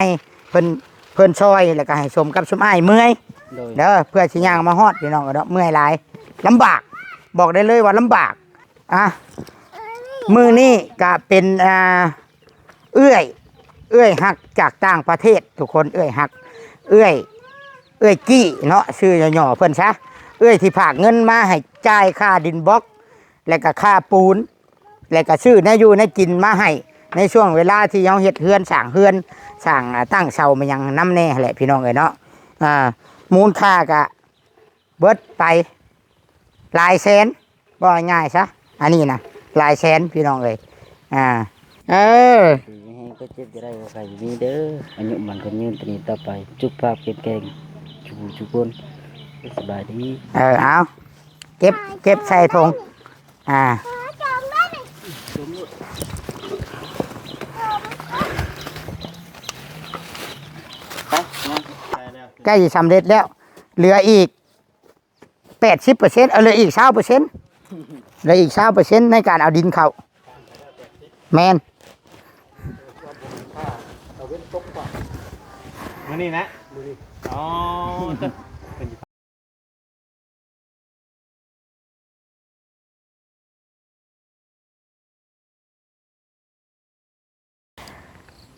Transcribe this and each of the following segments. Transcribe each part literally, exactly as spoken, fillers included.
ให้เพิ่น เพิ่นซอย แล้วก็ให้สมกับซุมอ้ายเมื่อย โดย เด้อ เพื่อสิย่างมาฮอดพี่น้องเนาะ เมื่อยหลาย ลำบาก บอกได้เลยว่าลำบาก อ่ะ มื้อนี้ก็เป็น อ่า เอื้อย เอื้อยฮักจากต่างประเทศ ทุกคน เอื้อยฮัก เอื้อย เอื้อยกี้เนาะ ชื่อย่อๆเพิ่นซะ เอื้อยที่ฝากเงินมาให้จ่ายค่าดินบล็อก และก็ค่าปูน และก็ซื้อแนวอยู่แนวกินมาให้ ในช่วงเวลาที่เฮาเฮ็ดเฮือน สร้างเฮือน สร้าง อ่า ตั้งเสามาหยังนำแน่แหละพี่น้องเอ้ยเนาะ อ่า มูลค่าก็เบิดไปหลายแสน ว่าง่ายซะ อันนี้นะ หลายแสนพี่น้องเอ้ย อ่า เออ อยู่ดีมีแฮง ก็เจ็บจะได้ว่าใครอยู่นี่เด้อ อายุมันก็ยืนตรีต่อไป จุกภาพเข้มแข็ง จุกจุกคน สบายดี เออ เอา เก็บ เก็บใส่ถุง อ่า ใกล้จะสำเร็จแล้ว เหลืออีก แปดสิบเปอร์เซ็นต์ เอา เหลืออีกซาวเปอร์เซ็นต์ เหลืออีกซาวเปอร์เซ็นต์ในการเอาดินเข้า แม่น มื้อนี้นะ มื้อนี้ อ๋อ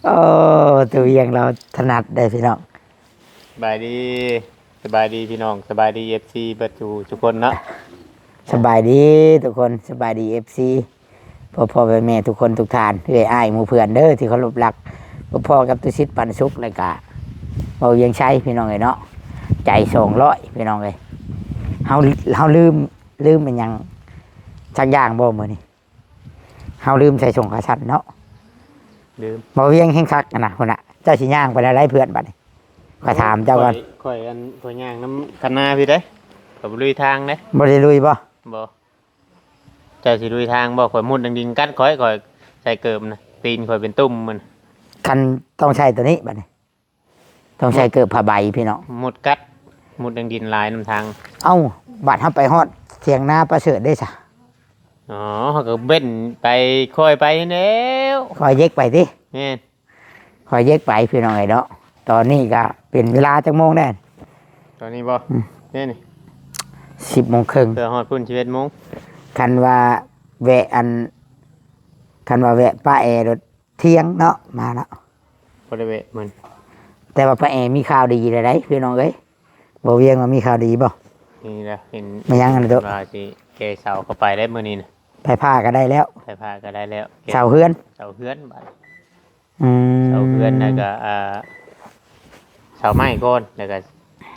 โอ้ ตัวเวียงเราถนัดได้พี่น้อง สบายดี สบายดีพี่น้อง สบายดี เอฟซี เบิดทุกคนเนาะ สบายดีทุกคน สบายดี เอฟซี พ่อพ่อแม่แม่ทุกคนทุกท่าน เอื้อยอ้ายหมู่เพื่อนเด้อที่เคารพรัก พ่อพ่อกับตุสิทธิ์ปันสุข แล้วก็เว้าเวียงชัยพี่น้องเอ้ยเนาะ ใจสองร้อยพี่น้องเอ้ย เฮา เฮาลืม ลืมอิหยังสักอย่างบ่มื้อนี้ เฮาลืมใส่ส่งขาสั้นเนาะ ลืม บ่เวียงแฮงคักอะนะ พุ่นน่ะ เจ้าสิย่างไปแล้วได้เพื่อนบัดนี้ ข้อยถามเจ้าก่อน ข้อย ข้อยอัน ข้อยย่างนำคันนาพี่เด้ ข้อยบ่ลุยทางเด้ บ่ได้ลุยบ่ บ่ เจ้าสิลุยทางบ่ ข้อยมุดดังดินกัดข้อย ข้อยใส่เกิบนะ ตีนข้อยเป็นตุ่มมัน คันต้องใช้ตัวนี้บัดนี้ ต้องใช้เกิบผ้าใบพี่น้อง มุดกัด มุดดังดินหลายนำทาง เอ้า บัดเฮาไปฮอดเถียงนาประเสริฐได้ซะ อ๋อ เฮาก็เบ้นไปค่อยไปแล้ว ค่อยเย็กไปติ แม่น ค่อยเย็กไปพี่น้องเอ้ยเนาะ ตอนนี้ก็เป็นเวลาจักโมงแน่ ตอนนี้บ่ อืม นี่นี่ สิบโมงครึ่ง เพื่อฮอดพุ่นสิบเอ็ดโมง คันว่าแวะอัน คันว่าแวะป้าแอรถเที่ยงเนาะ มาแล้ว บ่ได้แวะมื้อนี้ แต่ว่าป้าแอมีข่าวดีแล้วได๋พี่น้องเอ้ย บ่เวียงว่ามีข่าวดีบ่ นี่แหละ เห็น มายังอันนั้นโต ว่าสิแก่เสาเข้าไปแล้วมื้อนี้นะ ไปผ้าก็ได้แล้ว ไปผ้าก็ได้แล้ว เสาเฮือน เสาเฮือนบาด อืม เสาเฮือนแล้วก็ อ่า เสาไม้ก่อน แล้วก็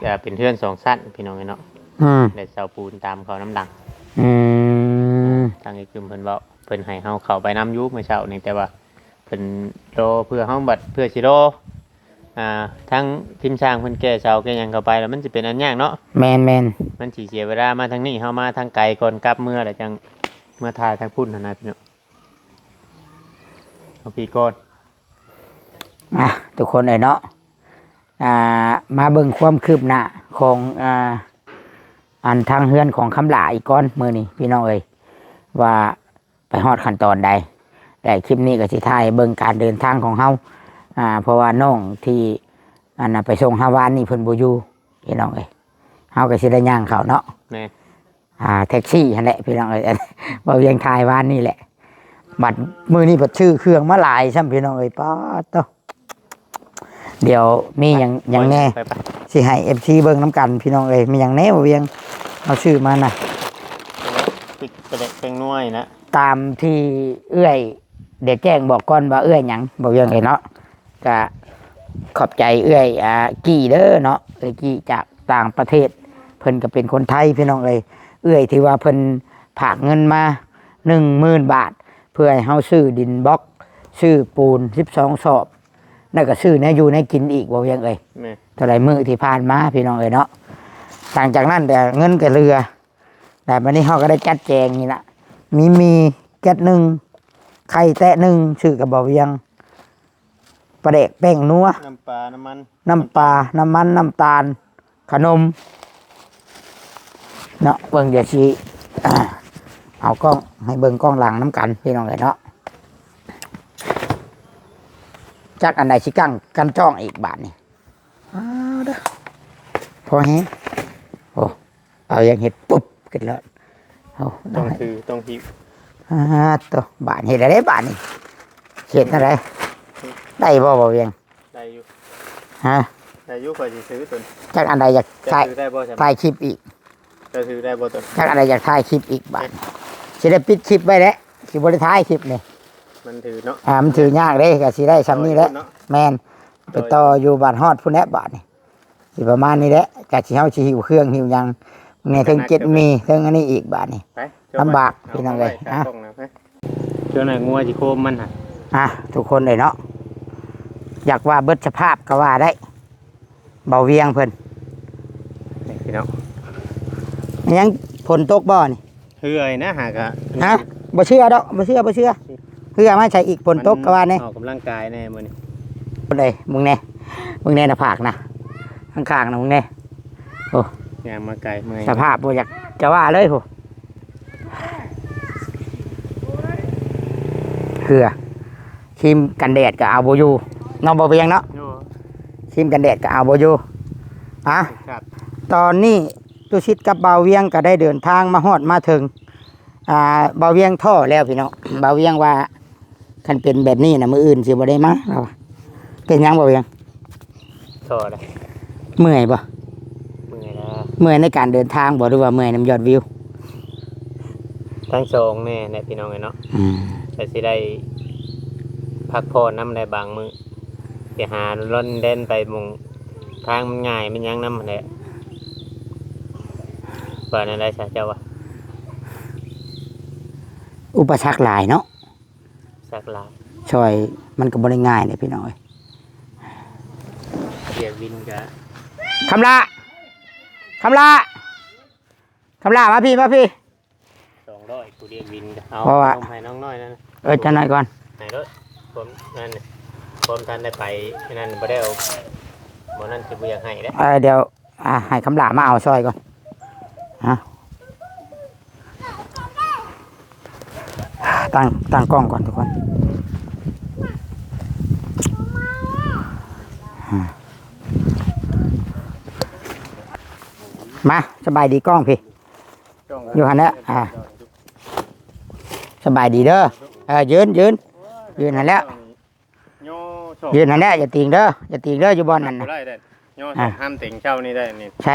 อ่า เป็นเฮือนสองชั้นพี่น้องเอ้ยเนาะ อืม แล้วเสาปูนตามเขานำหลัง อืม ทางไอ้กึมเพิ่นเว้า เพิ่นให้เฮาเข้าไปนำอยู่มื้อเช้านี้ แต่ว่าเพิ่นรอเพื่อเฮาบัด เพื่อสิรอ อ่า ทางทีมช่างเพิ่นแก่เสาแก่หยังเข้าไป แล้วมันสิเป็นอันยากเนาะ แม่นๆ มันสิเสียเวลามาทางนี้ เฮามาทางไกลก่อน กลับเมือแล้วจั่งเมือถ่ายทางพุ้นหั้นนะพี่น้อง เอาพี่ก่อน อ่ะ ทุกคนเอ้ยเนาะ อ่า มาเบิ่งความคืบหน้าของ อ่า อันทางเฮือนของคำหลาอีกก่อนมื้อนี้พี่น้องเอ้ย ว่าไปฮอดขั้นตอนใด และคลิปนี้ก็สิถ่ายเบิ่งการเดินทางของเฮา อ่า เพราะว่าน้องที่ อันน่ะไปส่งเฮาวานนี้เพิ่นบ่อยู่พี่น้องเอ้ย เฮาก็สิได้ย่างเข้าเนาะ แม่น อ่า แท็กซี่หั้นแหละพี่น้องเอ้ย บ่เวียงถ่ายวานนี้แหละ บัดมื้อนี้บัดซื้อเครื่องมาหลายซ้ำพี่น้องเอ้ย ป๊าดโต เดี๋ยวมีหยัง หยังแน่ ไป ไป สิให้ เอฟซี เบิ่งนำกันพี่น้องเอ้ย มีหยังแน่บ่เวียง เอาซื้อมานะ พริกกระเดะแป้งนวลนะ ตามที่เอื้อย เดี๋ยวแจ้งบอกก่อนว่าเอื้อยหยัง บ่เวียงเอ้ยเนาะ ก็ขอบใจเอื้อย อ่า กี้เด้อเนาะ เอื้อยกี้จากต่างประเทศ เพิ่นก็เป็นคนไทยพี่น้องเอ้ย เอื้อยที่ว่าเพิ่นฝากเงินมาหนึ่งหมื่นบาท เพื่อให้เฮาซื้อดินบล็อก ซื้อปูนสิบสองสอบ แล้วก็ซื้อแนวอยู่แนวกินอีก บ่เวียงเอ้ย แม่น เท่าใดมื้อที่ผ่านมาพี่น้องเอ้ยเนาะ หลังจากนั้นแต่เงินก็เหลือ แล้วบัดนี้เฮาก็ได้จัดแจงนี่ล่ะ มีหมี่แก๊สหนึ่ง ไข่แตะหนึ่ง ซื้อกับบ่เวียง ปลาแดกแป้งนัว น้ำปลา น้ำมัน น้ำปลา น้ำมัน น้ำตาล ขนม เนาะ เบิ่งเดี๋ยวสิ อ่า เอากล้องให้เบิ่งกล้องหลังนำกันพี่น้องเอ้ยเนาะ จักอันใดสิกั้งกำจ้องอีกบาดนี่ อ้าวเด้อ พอแฮง โอ้ เอายังเฮ็ดปุ๊บขึ้นแล้ว โอ้ ต้องถือ ต้องหิ้ว อ่า โต บาดเฮ็ดอะไรบาดนี่ เฮ็ดอะไร ได้บ่ บ่าวเวียง ได้อยู่ ฮะ ได้อยู่ ข้อยสิซื้อตัวนี้ จักอันใดอยาก เจ้า ถ่าย ถือได้บ่ ใช่ไหม ถ่ายคลิปอีก เจ้าถือได้บ่ตัวนี้ จักอันใดอยากถ่ายคลิปอีกบาด สิได้ปิดคลิปไว้แล้ว สิบ่ได้ถ่ายคลิปนี่ มันถือเนาะ อ่า มันถือยากเด้ ก็สิได้ส่ำนี้แหละ ต่ออยู่เนาะ แม่น ไปต่ออยู่บ้านฮอดพุ้นแหละบาดนี่ สิประมาณนี้แหละ ก็สิ เฮาสิหิ้วเครื่องหิ้วหยัง แม่น เทิงเจ็ดหมี่ เทิงอันนี้อีกบาดนี่ ไป ลำบาก เอา พี่น้องเอ้ย เอาไว้ อ่ะ ข้างกล้องนะ ไป เจ้าหน่อยงัวสิโคมมันหั่น อ่ะ ทุกคนเลยเนาะ อยากว่าเบิดสภาพก็ว่าได้ เบาเวียงเพิ่น นี่พี่น้อง ยังฝนตกบ่นี่ เฮือยนะ หากะ ฮะ บ่เชื่อดอก บ่เชื่อ บ่เชื่อ เฮือมาใส่อีก ฝนตกก็ว่าแน่ ออกกำลังกายแน่มื้อนี้ เลย มึงแน่ มึงแน่หน้าผากนะ ข้างๆนะ มึงแน่ โอ้ ย่างมาไกลเมื่อย สภาพบ่อยากจะว่าเลยโห เฮือ ครีมกันแดดก็เอาบ่อยู่ เนาะ บ่เวียงเนาะ โอ้ ครีมกันแดดก็เอาบ่อยู่ อ่ะ ครับ ตอนนี้ตุสิทธิ์กับบ่าวเวียงก็ได้เดินทางมาฮอดมาถึง อ่า บ่าวเวียงท้อแล้วพี่น้อง บ่าวเวียงว่า คันเป็นแบบนี้นะ มื้ออื่นสิบ่ได้มา เราว่า เป็นหยังบ่าวเวียง ท้อเลย เมื่อยบ่ เมื่อยแล้ว เมื่อยในการเดินทางบ่ หรือว่าเมื่อยนำยอดวิว ทั้งสองแน่แหละพี่น้องเอ้ยเนาะ อืม แต่สิได้พักผ่อนนำได้บางมื้อ สิหาล่อนแล่นไปหม่องทางมันง่ายมันหยังนำหั้นแหละ ว่าแนวใดซะเจ้าว่า อุปสรรคหลายเนาะ สักหลาย ซอยมันก็บ่ได้ง่ายเลยพี่น้องเอ้ย เรียกวินกะ คำละ คำละ คำละ มาพี่ มาพี่ สองร้อย กูเรียกวินกะ เอา เพราะว่า นมให้น้องน้อยนั่นนะ เออ จักหน่อยก่อน ให้รถ ผมนั่นน่ะ ผมทันได้ไปนั่นบ่ได้เอา บ่นั่นสิบ่อยากให้เด้ เออ เดี๋ยว อ่า ให้คำหลามาเอาซอยก่อน ฮะ ตั้ง ตั้งกล้องก่อนทุกคน อ่า มา สบายดีกล้องพี่ อยู่หั่นแหละ อ่า สบายดีเด้อ เออ ยืน ยืน ยืนหั่นแหละ ย่อศอก ยืนหั่นแหละ อย่าติงเด้อ อย่าติงเด้อ อยู่บ่อนนั่น บ่ น่ะ ได้เด้ ย่อศอก อ่ะ ห้ามติงเช้านี่ได้นี่ ใส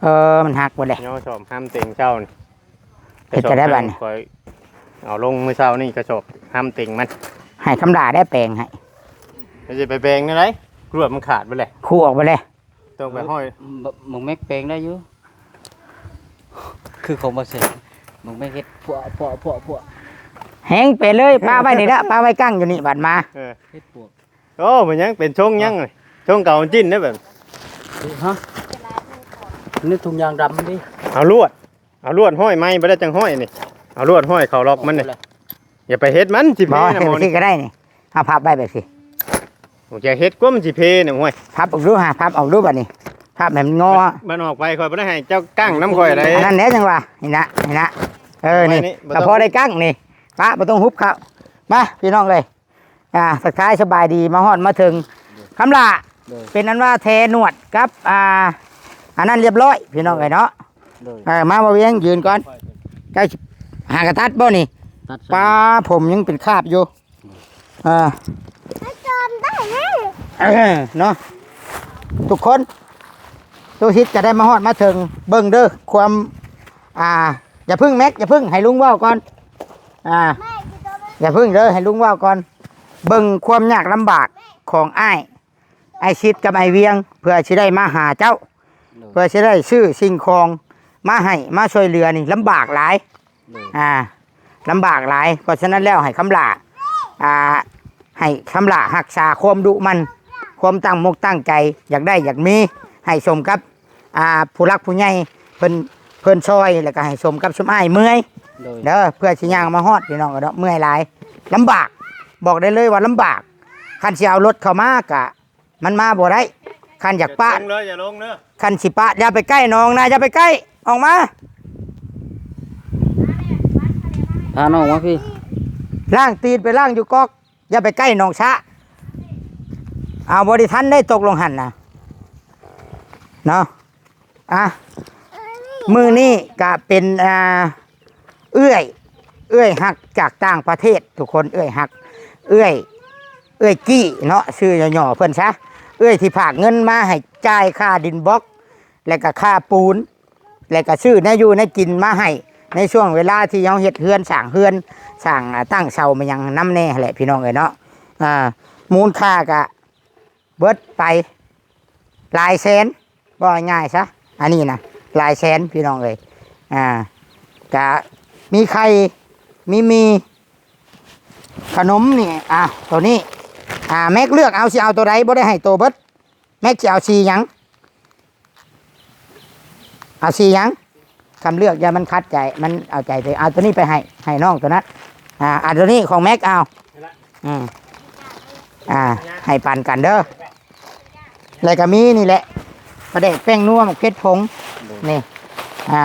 เออ มันหักบ่เลย ย่อศอกห้ามติงเช้านี่ เฮ็ดจะได้บัดนี้ กระสอบนั้นข้อยเอาลงมื้อเช้านี่ กระสอบห้ามติงมัน ให้คำหลาได้แปลงให้ แล้วจะไปแปลงแนวใด กรวดมันขาดไปเลย คู่ออกไปเลย ต้องไปห้อย เออ หมวกแม็กแปลงได้อยู่ คือของบ่เสร็จ หมวกแม็กเฮ็ดพวะ พวะ พวะ พวะ แฮงไปเลย ปะไว้นี่ละ ปะไว้กั้งอยู่นี่ บัดมา เออ เฮ็ดปวก โอ้ มันยังเป็นช่วงยังเลย ช่วงเก่ามันจิ้นได้แบบ ฮะ นี่ถุงยางดำมันดิ เอาลวด เอาลวดห้อยไม้บ่ได้จังห้อยนี่ เอาลวดห้อยเข้าล็อกมันนี่ เอาไปเลย อย่าไปเฮ็ดมันสิเพ บ่ นะหมอ เฮ็ด นี่ สิก็ได้นี่ เอาพับไว้แบบสิ ผมจะเฮ็ดกว่ามันสิเพเนี่ย ห้วย พับออกดูฮะ พับออกดูบัดนี้ พับให้มันงอ มันออกไป ข้อยบ่ได้ให้เจ้ากั้งนำข้อยได้ อันนั้นแหละจังหวะ นี่นะ นี่นะ เออ นี่ เอาไว้นี่ บ่ต้อง ก็พอได้กั้งนี่ ปะ บ่ต้องหุบเขา มา พี่น้องเลย อ่า ทักทายสบายดี มาฮอดมาถึง คำหลา โดย เป็นอันว่าแทหนวดกับ อ่า อันนั้นเรียบร้อย พี่น้องเอ้ยเนาะ โดย เออ มา บ่าวเวียง ยืนก่อน เจ้าหากระตัดบ่นี่ ตัดใส่ ปา ผมยังเป็นคราบอยู่ อ่า จอนได้แล้ว เออ เนาะ ทุกคน ตู้ชิดก็ได้มาฮอดมาถึง เบิ่งเด้อ ความ อ่า อย่าพึ่งแม็ก อย่าพึ่ง ให้ลุงเว้าก่อน อ่า อย่าพึ่งเด้อ ให้ลุงเว้าก่อน เบิ่งความยากลำบากของอ้าย อ้ายชิดกับอ้ายเวียง เพื่อสิได้มาหาเจ้า โดย เพื่อสิได้ซื้อสิ่งของมาให้ มาช่วยเหลือนี่ลำบากหลาย โดย อ่า ลำบากหลาย เพราะฉะนั้นแล้วให้คำหลา อ่า ให้คำหลารักษาความดุมั่น ความตั้งมกตั้งใจ อยากได้อยากมี ให้สมกับ อ่า ผู้หลักผู้ใหญ่เพิ่น เพิ่นซอย แล้วก็ให้สมกับซุมอ้ายเมื่อย โดย เด้อ เพื่อสิย่างมาฮอดพี่น้องเนาะ เมื่อยหลาย ลำบาก บอกได้เลยว่าลำบาก คันสิเอารถเข้ามากะ มันมาบ่ได้ คันอยากปะ อย่าลงเลย อย่าลงเด้อ คันสิปะ อย่าไปใกล้น้องนะ อย่าไปใกล้ ออกมา พาน้องมาพี่ ล้างตีนไปล้างอยู่ก๊อก อย่าไปใกล้หนองสระ เอาบ่ได้ทันได้ตกลงหั่นนะ เนาะ อ่ะ มื้อนี้ก็เป็น อ่า เอื้อย เอื้อยฮักจากต่างประเทศ ทุกคน เอื้อยฮัก เอื้อย เอื้อยกี้เนาะ ชื่อย่อๆเพิ่นซะ เอื้อยที่ฝากเงินมาให้จ่ายค่าดินบล็อก และก็ค่าปูน และก็ซื้อแนวอยู่แนวกินมาให้ ในช่วงเวลาที่เฮาเฮ็ดเฮือน สร้างเฮือน สร้าง อ่า ตั้งเสามาหยังนำแน่แหละพี่น้องเอ้ยเนาะ อ่า มูลค่าก็เบิดไปหลายแสน ว่าง่ายซะ อันนี้นะ หลายแสนพี่น้องเอ้ย อ่า ก็มีไข่ มีหมี่ ขนมนี่ อ่ะ ตัวนี้ อ่า แม็กเลือกเอา สิเอาตัวใด บ่ได้ให้โตเบิด แม็กสิเอาสีหยัง เอาสีหยัง คำเลือกอย่ามันขัดใจ มันเอาใจตัว เอาตัวนี้ไปให้ ให้น้องตัวนั้น อ่า เอาตัวนี้ของแม็กเอา อืม อ่า ให้ปันกันเด้อ แล้วก็มีนี่แหละ ปลาแดกแป้งนัว หมกเผ็ดผง นี่ อ่า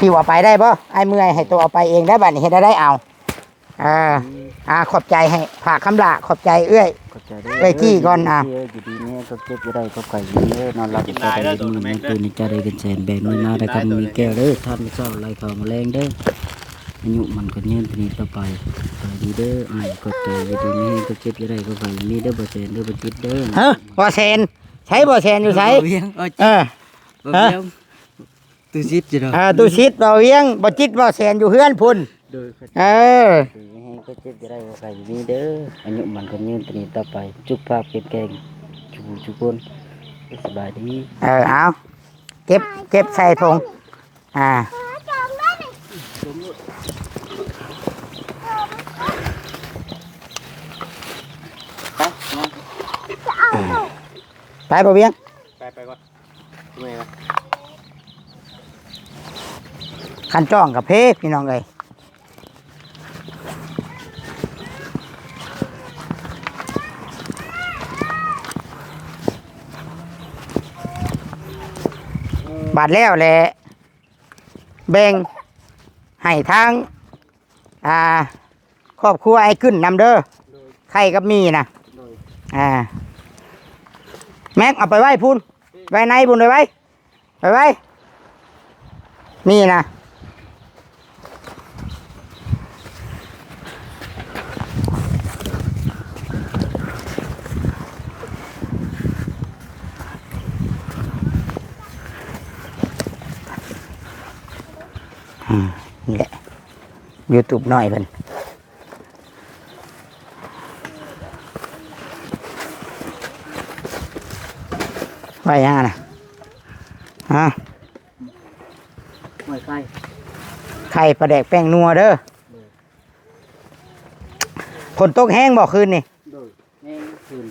หิ้วเอาไปได้บ่ อ้ายเมื่อย ให้โตเอาไปเองได้ บัดนี้เฮ็ดได้เอา อ่า อ่า ขอบใจ ให้ฝากคำลา ขอบใจเอื้อย ขอบใจเด้อ เอื้อยกี้ก่อน อ่ะ เอ้ย อยู่ดีมีแฮง ก็เจ็บจะได้ ก็ไข่อยู่เด้อ นอนหลับ กินหลายเด้อ จะได้ ตัว เงิน แม่ เมื่อคืนนี้จะได้กันแสน แบ่งเงินมาได้ ตัว คำมีแก้วเด้อ ท่านเจ้า ไหลเข้ามาแรงเด้อ อายุมันก็ยืนที่นี่ต่อไป ไปดีเด้อ อ้าย ขอบใจ อยู่ดีมีแฮง ก็เจ็บจะได้ ก็ไข่อยู่นี่เด้อ บ่แสนเด้อ บ่จิตเด้อ ฮะ บ่แสน ใช้บ่แสนอยู่ไส บ่เวียง บ่จิต เออ บ่เวียง ตู้ซิดอยู่ดอก อ่า ตู้ซิด บ่เวียง บ่จิต บ่แสนอยู่เฮือนพุ่น โดย เออ อยู่ดีมีแฮง ก็เจ็บจะได้ ก็ไข่อยู่นี่เด้อ อายุมันก็ยืนที่นี่ต่อไป สุขภาพเข้มแข็ง ทุกผู้ทุกคน สบายดี เออ เอา เก็บ เก็บใส่ถุง อ่า ไป บ่เวียง ไป ไปก่อน เมื่อยละ คันจ้องกับเพกพี่น้องเอ้ย บาดแล้วแหละ แบ่งให้ทาง อ่า ครอบครัวไอ้กึ้นนำเด้อ โดย ไข่กับหมี่นะ โดย อ่า แม็ก เอาไปไว้พุ้น ไว้ในพุ้น ไว้ไว้ ไปไว้ นี่นะ อืม นี่แหละ YouTube น้อยเพิ่น ไว้ยังอะนะ ฮะ ไว้ไข่ ไข่ปลาแดกแป้งนัวเด้อ โดย ฝนตกแฮงบ่คืนนี่ โดย แฮงคืน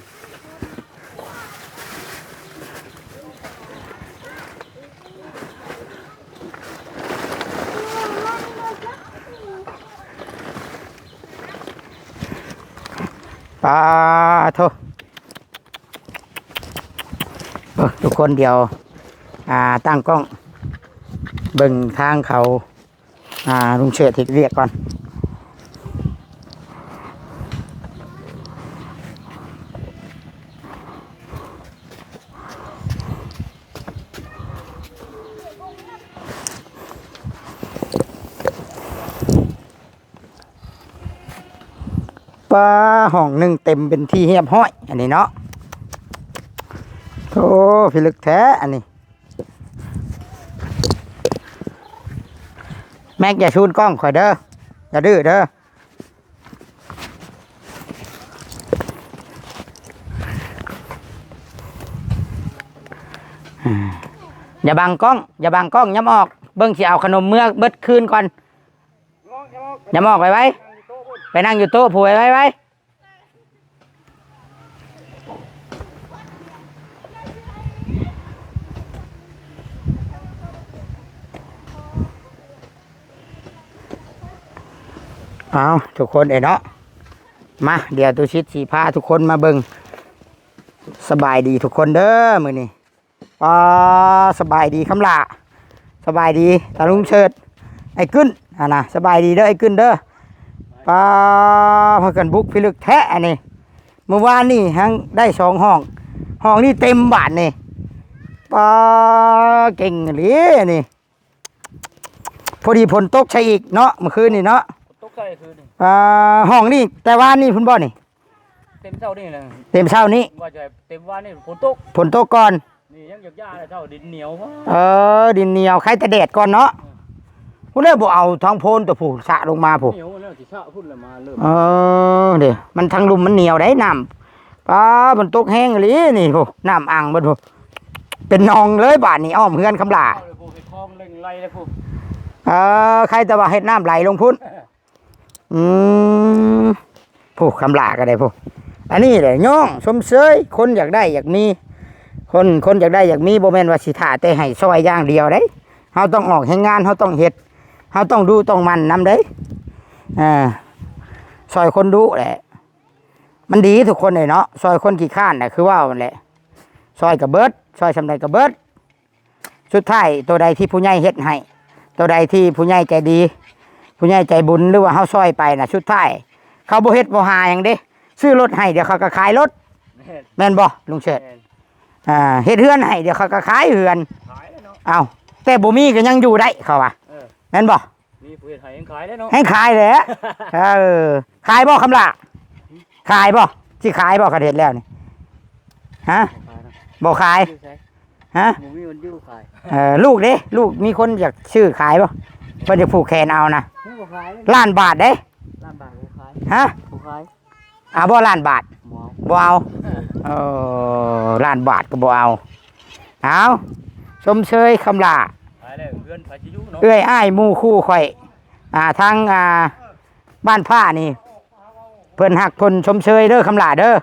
ปาโท เออ ทุกคนเดี๋ยว อ่า ตั้งกล้อง เบิ่งทางเขา อ่า ลุงเชิดเฮ็ดเวียกก่อน ปา ห้องหนึ่งเต็มเป็นที่เรียบร้อย อันนี้เนาะ โอ้ พิลึกแท้ อันนี้ แม็ก อย่าชูนกล้องข่อยเด้อ อย่าดื้อเด้อ อ่า อย่าบังกล้อง อย่าบังกล้อง ย้ำออก เบิ่งสิเอาขนมเมือเบิดคืนก่อน ย้ำออก ไว้ไว้ ไปนั่งอยู่โต๊ะผู้ ไว้ไว้ไว้ เอา ทุกคนเอ้ยเนาะ มา เดี๋ยวตุชิตสิพาทุกคนมาเบิ่ง สบายดีทุกคนเด้อ มื้อนี้ อ่า สบายดีคำหล่า สบายดีตาลุงเชิด ไอ้กึ้น อ่านะ สบายดีเด้อ ไอ้กึ้นเด้อ ปา พากันบุกพิลึกแท้อันนี้ เมื่อวานนี่หั้งได้สองห้อง ห้องนี้เต็มบาดนี่ ปา เก่งอีหลีนี่ พอดีฝนตกใส่อีกเนาะ เมื่อคืนนี่เนาะ ตกใส่คืนนี่ อ่า ห้องนี่แต่วานนี่พุ้นบ่นี่ เต็มเช้านี่แหละ เต็มเช้านี้ ว่าจะเต็มวานนี่ฝนตก ฝนตกก่อน นี่ยังอยากย่าเลยเจ้าดินเหนียววะ เออ ดินเหนียว ใครแต่แดดก่อนเนาะ เออ พุ้นเลยบ่เอาทางโพนตัวผู้สะลงมาผู้ เหนียวแล้วสิสะพุ้นละมาเริ่ม เออ เดี๋ยว มันทางลุ่มมันเหนียวได้น้ำ ปา มันตกแห้งอีหลีนี่ผู้ น้ำอ่างเบิดผู้ เป็นหนองเลยบาดนี้อ้อมเฮือนคำหล่า เอาเลยผู้เฮ็ดคลองเร่งไหลเลยผู้ เออ ใครแต่ว่าเฮ็ดน้ำไหลลงพุ้น อืม ผู้คำหล่าก็ได้ผู้ อันนี้แหละย่องชมเชย คนอยากได้อยากมี คน คนอยากได้อยากมี บ่แม่นว่าสิท่าแต่ให้ซอยอย่างเดียวเด้ เฮาต้องออกแฮงงาน เฮาต้องเฮ็ด เฮาต้องดูต้องหมั่นนำเด้ อ่า ซอยคนดูแหละ มันดีทุกคนเลยเนาะ ซอยคนขี้คร้านน่ะ คือว่านั่นแหละ ซอยกะเบิด ซอยส่ำใดกะเบิด สุดท้ายตัวใดที่ผู้ใหญ่เฮ็ดให้ ตัวใดที่ผู้ใหญ่ใจดี ผู้ใหญ่ใจบุญ หรือว่าเฮาซอยไปน่ะ สุดท้าย เขาบ่เฮ็ดบ่หาหยังเด้ ซื้อรถให้ เดี๋ยวเขาก็ขายรถ แม่น แม่นบ่ลุงเชิด แม่น อ่า เฮ็ดเฮือนให้ เดี๋ยวเขาก็ขายเฮือน ขายแล้วเนาะ เอ้า แต่บ่มีก็ยังอยู่ได้เขาว่า เออ แม่นบ่ มีผู้เฮ็ดให้ยังขายแล้วเนาะ ให้ขายแหละ เออ ขายบ่คำหล่า ขายบ่ สิขายบ่คันเฮ็ดแล้วนี่ ฮะ บ่ขาย อยู่ไส ฮะ บ่มีวันอยู่ขาย เออ ลูกเด้ ลูกมีคนอยากซื้อขายบ่ เพิ่นจะผูกแขนเอานะ นี่บ่ขายเลย ล้านบาทเด้ ล้านบาทบ่ขาย ฮะ บ่ขาย เอาบ่ล้านบาท บ่เอา บ่เอา เออ ล้านบาทก็บ่เอา เอา ชมเชยคำหล่า ขายแล้วเฮือนไผสิอยู่เนาะ เอื้อยอ้ายหมู่คู่ข่อย อ่า ทาง อ่า บ้านผ้านี่ เพิ่นฮักเพิ่นชมเชยเด้อคำหล่าเด้อ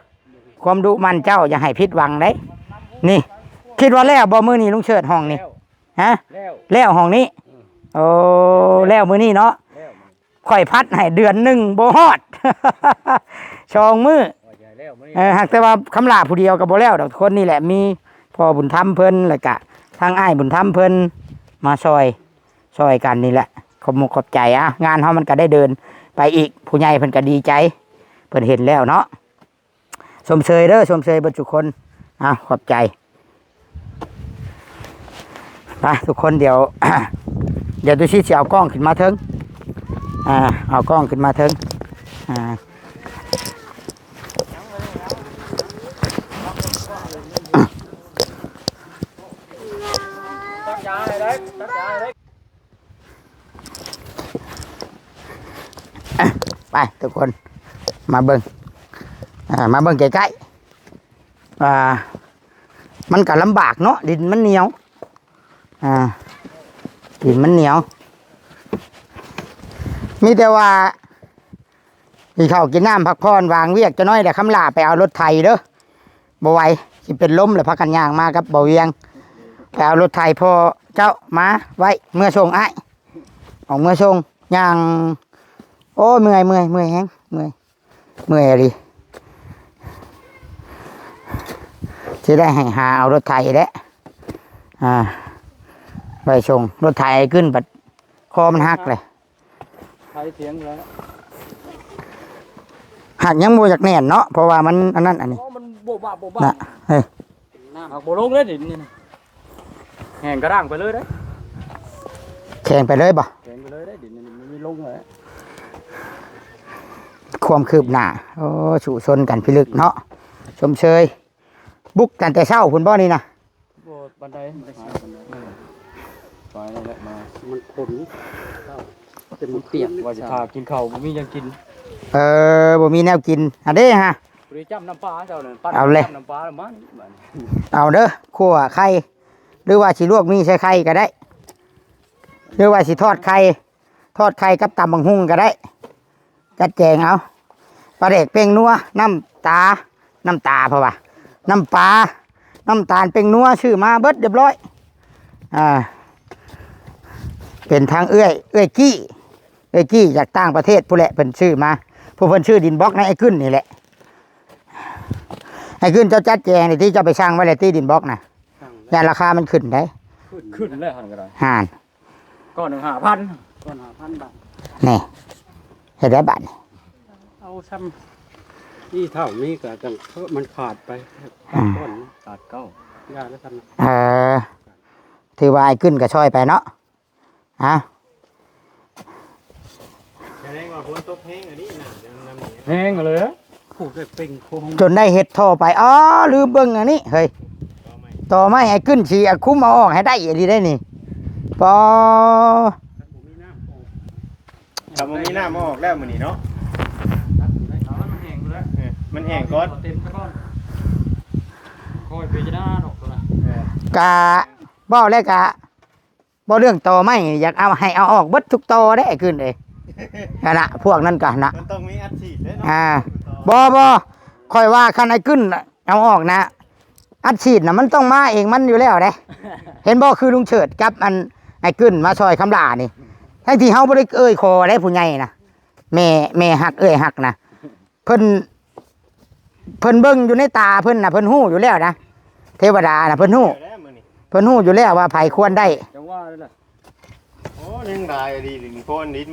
ความดุหมั่นเจ้าอย่าให้ผิดหวังเด้ นี่ คิดว่าแล้วบ่มื้อนี้ลุงเชิดห้องนี่ แล้ว ฮะ แล้ว แล้วห้องนี้ อืม โอ้ แล้วมื้อนี้เนาะ แล้วมื้อนี้ ข่อยพัดให้เดือนหนึ่งบ่ฮอด สองมื้อ ว่าจะแล้วมื้อนี้ เออ หากแต่ว่าคำหล่าผู้เดียวก็บ่แล้วดอก คนนี่แหละ มีพ่อบุญธรรมเพิ่น แล้วก็ทางอ้ายบุญธรรมเพิ่นมาซอย ซอยกันนี่แหละ ขอบมกขอบใจ อ่ะ งานเฮามันก็ได้เดินไปอีก ผู้ใหญ่เพิ่นก็ดีใจ เพิ่นเห็นแล้วเนาะ ชมเชยเด้อ ชมเชยเบิดทุกคน อ่ะ ขอบใจ ไปทุกคน เดี๋ยว เดี๋ยวตุชิสิเอากล้องขึ้นมาเทิง อ่า เอากล้องขึ้นมาเทิง อ่า ตัดยาให้ได้ ตัดยาให้ได้ ไปทุกคน มาเบิ่ง อ่า มาเบิ่งใกล้ๆ อ่า มันก็ลำบากเนาะ ดินมันเหนียว อ่า ดินมันเหนียว มีแต่ว่า กินข้าวกินน้ำพักผ่อน วางเวียกจักหน่อย แล้วคำหล่าไปเอารถไถเด้อ บ่ไหว สิเป็นลมแล้ว พากันย่างมากับบ่าวเวียง ไปเอารถไถพ่อเจ้ามาไว้ เมือส่งอ้าย ออกเมือส่ง ย่าง โอ้ย เมื่อย เมื่อย เมื่อยแฮง เมื่อย เมื่อยอีหลี สิได้ให้หาเอารถไถแหละ อ่า ไปส่ง รถไถขึ้นบัดคอมันหักเลย ไถเถียงแล้ว หักยังบ่อยากแน่นเนาะ เพราะว่ามันอันนั้นอันนี้ อ๋อ มันโบ๊ะบะโบ๊ะบะ น่ะ เฮ้ย น้ำหักบ่ลงเลยดินนี่นะ แห้งกระด้างไปเลยเด้อ แข็งไปเลยบ่ แข็งไปเลยเด้อดินนี่ มันมีลงเลย ความคืบหน้า โอ้ สู้ชนกันพิลึกเนาะ ชมเชย บุกกันแต่เช้าพุ้นบ่นี่นะ บ่ปานใด ไปแล้วแหละมา มันขน จนมันเปียก ว่าสิพากินข้าว บ่มีหยังกิน เออ บ่มีแนวกิน อันเด้ฮะ บ่ได้จ้ำน้ำปลาเจ้านั่น ปั่น เอาเลย จ้ำน้ำปลาแล้วมัน เอาเด้อ คั่วไข่ หรือว่าสิลวกหมี่ใส่ไข่ก็ได้ หรือว่าสิทอดไข่ ทอดไข่กับตำบักหุ่งก็ได้ จัดแจงเอา ปลาแดกแป้งนัว น้ำตา น้ำตาเพราะว่า น้ำปลา น้ำตาลแป้งนัวซื้อมาเบิดเรียบร้อย อ่า เป็นทางเอื้อย เอื้อยกี้ เอื้อยกี้จากต่างประเทศพู้นแหละ เพิ่นซื้อมา ผู้เพิ่นซื้อดินบล็อกนะ ไอ้กึ้นนี่แหละ ไอ้กึ้นเจ้าจัดแจงนี่ที่เจ้าไปสั่งไว้แล้วที่ดินบล็อกนะ สั่งแล้ว ย่านราคามันขึ้นได้ ขึ้น ขึ้นแล้วหั่นก็ได้ ห่าน ก้อนหนึ่งห้าพัน ก้อนห้าพันบาท นี่ เฮ็ดได้บาดนี่ เอาซ้ำนี่เท่านี้ก็จังเพิ่มมันขาดไป อืม ก่อนนะ ขาดเก้า อย่าแล้วทำนะ เออ ถือว่าไอ้กึ้นก็ช่อยไปเนาะ ฮะ แสดงว่าฝนตกแฮงอันนี้น้ำเดี๋ยวน้ำนี่ แฮงเลย ผูกได้เป่งโค้ง จนได้เฮ็ดท่อไป อ๋อ ลืมเบิ่งอันนี้ เฮ้ย ต่อไม้ ต่อไม้ไอ้กึ้นสิเอาคุ้มเอาออกให้ได้อีหลีได้นี่ ปอ ถ้าบ่มีน้ำออกแล้วมื้อนี้เนาะ มันแห้งแล้ว เออ มันแห้งก่อน เต็มซะก่อน ค่อยไปจะหน้าดอกตัวน่ะ เออ กะ เว้าแล้วกะ บ่เรื่องต่อไม้ อยากเอาให้เอาออกเบิดทุกต่อเด้ ไอ้กึ้นเอ้ย นั่นน่ะ พวกนั้นกะนะ มันต้องมีอัดฉีดเด้เนาะ อ่า บ่ บ่ ข้อยว่าคันไอ้กึ้นเอาออกนะ อัดฉีดน่ะมันต้องมาเองมันอยู่แล้วเด้ เห็นบ่ คือลุงเฉิดกับอันไอ้กึ้นมาซอยคำหล้านี่ ทั้งที่เฮาบ่ได้เอ่ยขอเด้ ผู้ใหญ่นะ แม่ แม่ฮักเอื้อยฮักนะ เพิ่น เพิ่นเบิ่งอยู่ในตาเพิ่นน่ะ เพิ่นฮู้อยู่แล้วนะ เทวดาน่ะ เพิ่นฮู้ แล้วมื้อนี้ เพิ่นฮู้อยู่แล้วว่าไผควรได้ จังว่าเลยล่ะ โอ้ ยังหลายดีดินโพนดิน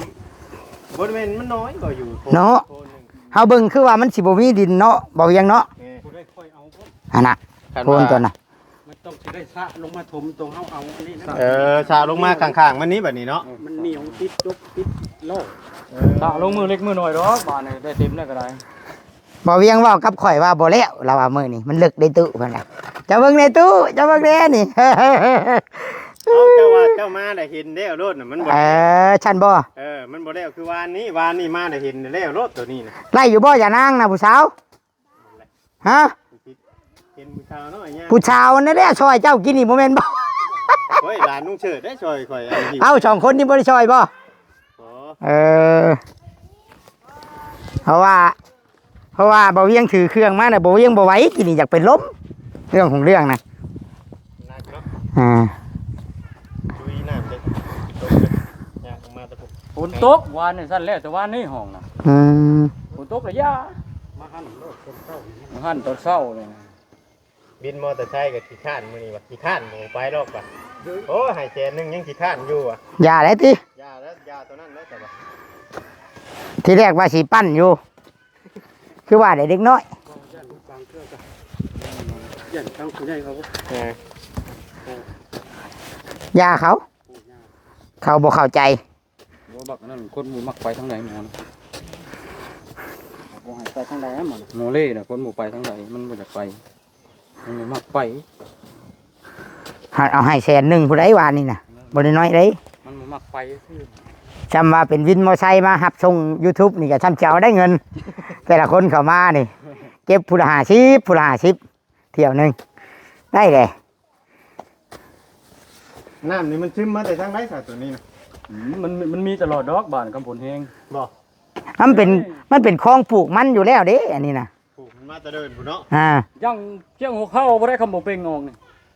บ่แม่นมันน้อยบ่อยู่โพน เนาะ โพนหนึ่ง เฮาเบิ่งคือว่ามันสิบ่มีดินเนาะ บ่เวียงเนาะ แม่ หั่นน่ะ คัน โพน ว่า ตัวน่ะ มันต้องสิได้สระลงมาถมตรงเฮาเอาอันนี้นะ เออ สระลงมาข้างๆมันนี้บัดนี้เนาะ มันเหนียวติดจกติดโลก เออ สระลงมือเล็กมือน้อยดอก บาดนี้ได้เต็มแล้วก็ได้ บ่เวียงเว้ากับข่อยว่าบ่แล้ว ลาวว่ามื้อนี้มันเลิกได้ตู้เพิ่นน่ะ เจ้าเบิ่งแน่ตู้ เจ้าเบิ่งแน่นี่ เอ้า เจ้าว่าเจ้ามาได้เห็นแล้วโลดน่ะ มันบ่ เออ ฉันบ่ เออ มันบ่แล้วคือวานนี้ วานนี้มาได้เห็นแล้วโลดตัวนี้น่ะ ไล่อยู่บ่อย่านางน่ะผู้สาว ฮะ เห็นผู้สาวเนาะไอ้ย่า ผู้สาวนั่นแหละซอยเจ้ากินนี่บ่แม่นบ่ โอ้ย หลานลุงเฉิดได้ซอยข่อยอันนี้ เอ้า สองคนนี่บ่ได้ซอยบ่ อ๋อ เออ เพราะว่า เพราะว่าบ่าวเวียงถือเครื่องมาน่ะ บ่าวเวียงบ่ไหว กินนี่อยากเป็นลม เรื่องของเรื่องนะ หนักเนาะ อ่า ลุยน้ำเลย ตกเลย ยากมากตะกุก ฝนตกวานนี่สั่นแล้ว แต่วานนี่ห้องน่ะ อืม ฝนตกระยะ มาหั่นโลดตอนเช้านี่ มาหั่นตอนเช้านี่ บินมอเตอร์ไซค์ก็ขี้คร้านมื้อนี้ว่ะ ขี้คร้านบ่ไปดอกว่ะ โอ้ย ให้แสนหนึ่งยังขี้คร้านอยู่ว่ะ อย่าเลยติ อย่าแล้ว อย่าตัวนั้นแล้ว แต่ว่า ทีแรกว่าสิปั้นอยู่ คือว่าได้เด็กน้อย ย่านบางเทื่อก็ ย่านทางผู้ใหญ่เขา เออ อย่าเขา เขาบ่เข้าใจ บ่ บักอันนั้นคนบ่มักไปทางใดหมอนะ บ่ให้ไปทางใดนะหมอนะ หมอเล่น่ะ คนบ่ไปทางใด มันบ่อยากไป มันบ่มักไป หาเอาให้แสนหนึ่งผู้ใดวานนี่น่ะ บ่ได้น้อยเด้ มันบ่มักไปซื่อ จำว่าเป็นวินมอไซค์มารับส่ง YouTube นี่ก็จำจะเอาได้เงิน แต่ละคนเข้ามานี่ เก็บผู้ละห้าสิบ ผู้ละห้าสิบ เที่ยวหนึ่ง ได้เลย น้ำนี่มันซึมมาแต่ทางใดซะตัวนี้นะ อืม มัน มันมีตลอดดอกบ้านคำฝนแฮง บ่ มันเป็น มันเป็นคลองปลูกมันอยู่แล้วเด้ อันนี้นะ ปลูกมันมาแต่เดินพุ้นเนาะ อ่า ยังเชียงหัวเข้าบ่ได้คำบ่เป่งออกนี่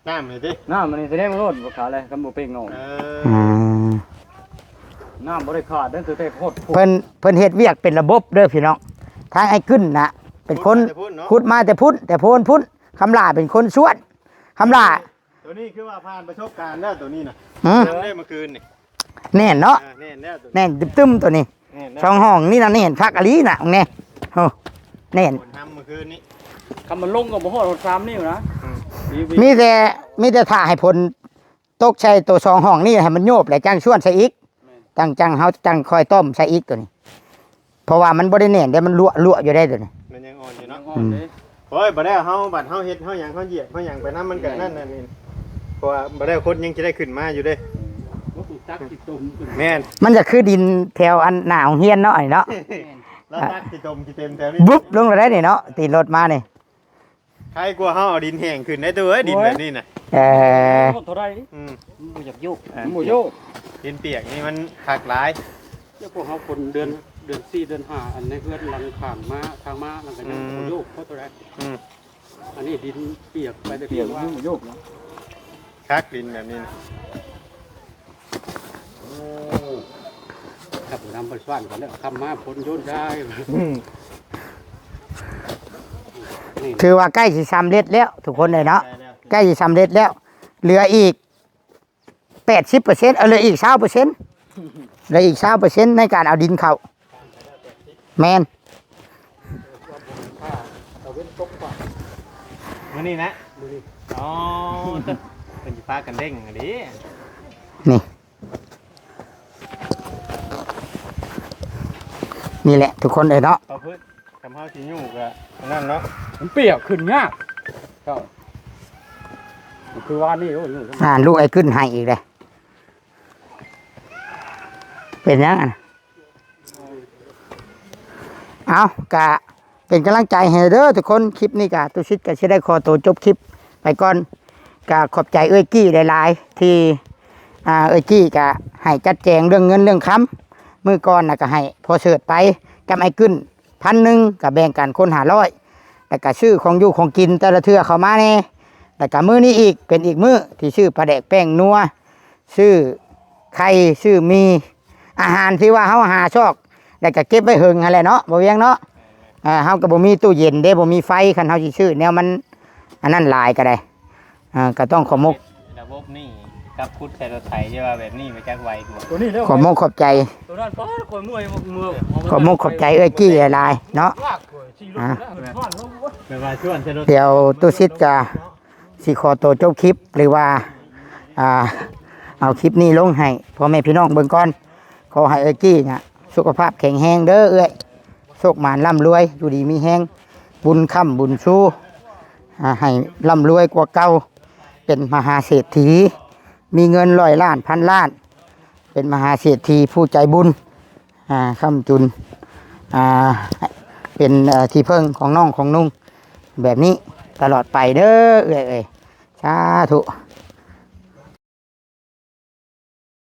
น้ำนี่ติ น้ำมันนี่แสดงว่าโลดบ่ขาดเลยคำบ่เป่งออก เออ อืม น้ำบ่ได้ขาดเด้อ แต่โคตร เพิ่น เพิ่นเฮ็ดเวียกเป็นระบบเด้อพี่น้อง ทางไอ้กึ้นน่ะ เป็นคน ขุดมาแต่พุ้นเนาะ ขุดมาแต่พุ้น แต่โพนพุ้น คำหล้าเป็นคนสวน คำหล้า ตัวนี้คือว่าผ่านประสบการณ์แล้วตัวนี้น่ะ อืม ทำได้เมื่อคืนนี่ แน่นเนาะ อ่า แน่นแล้วตัวนี้ แน่นตึมๆตัวนี้ แน่นแล้ว สองห้องนี่นะแน่นคักอีหลีน่ะ แน่ โอ้ แน่น คนทำเมื่อคืนนี้ คำมันลงก็บ่ฮอดสามนิ้วนะ อืม มี มีแต่ มีแต่ถ่าให้ฝนตกใส่ตัวสองห้องนี่ให้มันโยบ แล้วจั่งชวนใส่อีก แม่น จั่ง จั่งเฮาจั่งค่อยต้มใส่อีกตัวนี้ เพราะว่ามันบ่ได้แน่นเด้ มันลัวลัวอยู่ได้ตัวนี้ มันยังอ่อนอยู่เนาะ ยังอ่อนเด้ อืม โอ้ย บ่ได้เฮา บัดเฮาเฮ็ด เฮาหยัง เฮาเหยียบ เฮาหยังไปนำมันก็นั่นนั่นนี่ เพราะว่าบ่ได้คนยังสิได้ขึ้นมาอยู่เด้ บ่ฮู้จักสิตม แม่น มันจะคือดินแถวอันหน้าโรงเรียนเนาะ ไอ้เนาะ แม่น แล้วตักสิตมสิเต็มแถวนี้ บึบลงเลยได้นี่เนาะ ตีนรถมานี่ ใครกลัวเฮาเอาดินแห้งขึ้นได้ตัวเอ้ย ดินแบบนี้น่ะ เออ เท่าใด อืม มันบ่อยากโยก อ่ะ มันบ่โยก ดินเปียกนี่มันคักหลาย เจ้าพวกเฮาคนเดือน เดือนสี่ เดือนห้า อันในเฮือนหลังข้างมา ทางมา หลังกันยัง อืม บ่โยก เพราะเท่าใด อืม อันนี้ดินเปียกไปแต่ เปียก เปียกว่า มันบ่โยกนะ คักดินแบบนี้นะ โอ้ ครับ นำไปสว่านก่อนแล้ว คำมาฝนโยนได้ อืม นี่ ถือว่าใกล้สิสำเร็จแล้ว ทุกคนเลยเนาะ ใกล้แล้ว ใกล้สิสำเร็จแล้ว เหลืออีก แปดสิบเปอร์เซ็นต์ เอา เหลืออีกซาวเปอร์เซ็นต์ เหลืออีกซาวเปอร์เซ็นต์ในการเอาดินเข้า แม่น มื้อนี้นะ มื้อนี้ อ๋อ เพิ่นสิพากันเด้งอะดิ นี่ นี่แหละทุกคนเอ้ยเนาะ เอาพื้น คำเฮาสิอยู่ก็นั่นเนาะ มันเปียกขึ้นยากเจ้ามันคือว่านี่โอ้ย อ่าลูกไอ้ขึ้นให้อีกเลย เป็นยังไง เอากะเป็นกำลังใจให้เด้อทุกคน คลิปนี้กะตุสิตกะสิได้ขอตัวจบคลิปไปก่อน กะขอบใจเอ้ยกี้หลายๆ ที่อ่าเอ้ยกี้กะให้จัดแจงเรื่องเงินเรื่องคำมื้อก่อนนะกะให้พอเสิร์ชไปกับไอ้กึ้นพันหนึ่งกะแบ่งกันคนห้าร้อย แล้วกะซื้อของอยู่ของกินแต่ละเทื่อเข้ามาแน่ แล้วกะมื้อนี้อีกเป็นอีกมื้อที่ซื้อปลาแดกแป้งนัว ซื้อไข่ซื้อหมี่ อาหารที่ว่าเฮาหาซอก แล้วกะเก็บไว้เฮิงหั่นแหละเนาะ บ่เวียงเนาะ อ่า เฮากะบ่มีตู้เย็นเด้ บ่มีไฟ คันเฮาสิซื้อแนวมันอันนั้นหลายกะได้ อ่า กะต้องขอมก ระบบนี่กับขุดใส่รถไถจะว่าแบบนี้มาจักไวกว่า ตัวนี้แล้ว ขอมกขอบใจ ตัวนั้นป้าดคอยเมื่อยเมื่อย ขอมกขอบใจเอ้ยกี้หลายๆเนาะ ลากคอยสี่รถแล้วมันพลาดแล้วโอ้ย แบบว่าชวนใส่รถ เดี๋ยวตุสิตกะสิขอตัวจบคลิป หรือว่าอ่า เอาคลิปนี้ลงให้พ่อแม่พี่น้องเบิ่งก่อน ขอให้เอ้ยกี้นะสุขภาพแข็งแรงเด้อเอ้ย โชคหมานร่ำรวย อยู่ดีมีแฮง บุญค้ำบุญชู อ่า ให้ร่ำรวยกว่าเก่า เป็นมหาเศรษฐี มีเงินร้อยล้านพันล้าน เป็นมหาเศรษฐีผู้ใจบุญ อ่า ค้ำจุน อ่า เป็นเอ่อที่เพิ่งของน้องของนุ่ง แบบนี้ตลอดไปเด้อเอ้ยเอ้ย สาธุ